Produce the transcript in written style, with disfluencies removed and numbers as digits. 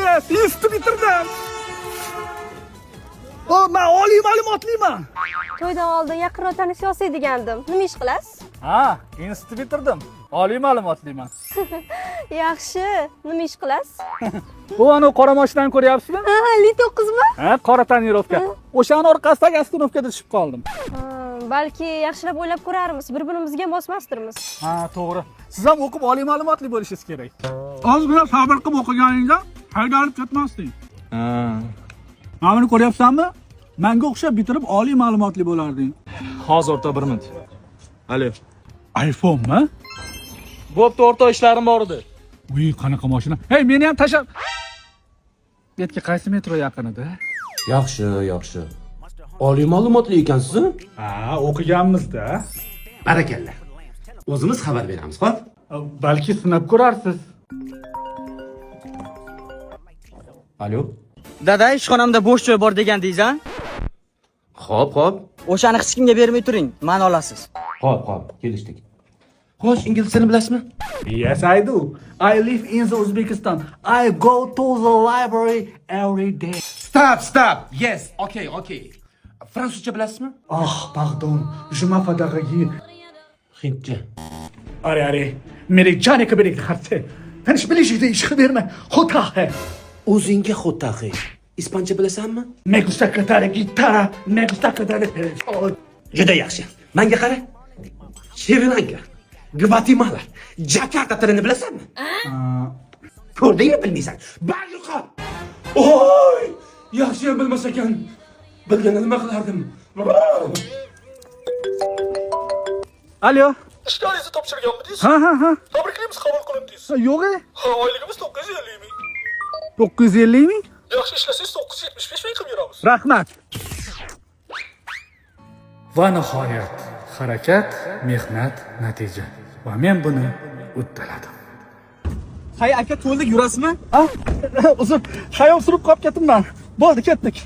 Yes, institut bitirdim. O, men oliy ma'lumotliman. To'ydan oldin yaqinroq tanishib olsak degandim. Nima ish qilasiz? Ha, institut bitirdim. Oliy ma'lumotliman. Yaxshi. Nima ish qilasiz? Bu anavi qora mashinani ko'ryapsizmi? Ha, Li 9mi? Ha, qora tonirovka. O'shani orqasidagi ostanovkada tushib qoldim. Ha, balki yaxshilab o'ylab ko'rarmiz. Bir-birimizga mosmasdirmiz. Ha, to'g'ri. Siz ham o'qib oliy ma'lumotli bo'lishingiz kerak. Ozgina sabr qilib o'qiganingda haydalib ketmasding. Ha. Mana buni ko'ryapsanmi? Menga o'xshab bitirib oliy ma'lumotli bo'larding. Hozir o'rtoq, bir minut. Alo. iPhone'mi? Bo'pti o'rtoq, ishlarim bor edi. Uy, qanaqa mashina? Hey, meni ham tashlab. Bu yerga qaysi metro yaqinida? Yaxshi, yaxshi. Oliy ma'lumotli ekansiz. Ha, o'qiganmiz-da. Barakalla. O'zimiz xabar beramiz, xo'p? Balki sinab ko'rarsiz. Alo. Dada, ishxonamda bo'sh joy bor degandingiz a? Xo'p, xo'p. O'shani hech kimga bermay turing, mani olasiz. Xo'p, xo'p, kelishdik. Xo'sh, ingliz tilini bilasizmi? Yes, I do. I live in the Uzbekistan. I go to the library every day. Stop, stop. Yes, okay, okay. Fransuzcha bilasizmi? Ah, pardon. Je m'affadaghi. Hindcha. Are, are. Mere jane ke bere ghar se. Tanish bilish ish berma. Xota hai. O'zingga xo'taxi. Ispancha bilasanmi? Me gusta cantar guitarra, me gusta cantar oh. Juda yaxshi. Menga qara. Shri-Lanka, Gvatemala, Jakarta tilini bilasanmi? Ko'rdingmi, bilmaysan. Bar yo'qol. Oy! Yaxshi ham bilmas ekan. Bilganda nima qilardim? Alo. Ishga ariza topshirganmidingiz? Ha, ha, ha. Tabriklaymiz, qabul qilindingiz. Yo'q. E. Ha, oyligimiz 950 ming. 950 ming? Yaxshi ishlasangiz 975 ming qilib beramiz. Rahmat. Va nihoyat harakat, mehnat, natija. Va men buni uddaladim. Hay aka, to'ldik, yurasizmi? Ha? Uzr, xayol surib qolib ketdimman. Bo'ldi, ketdik.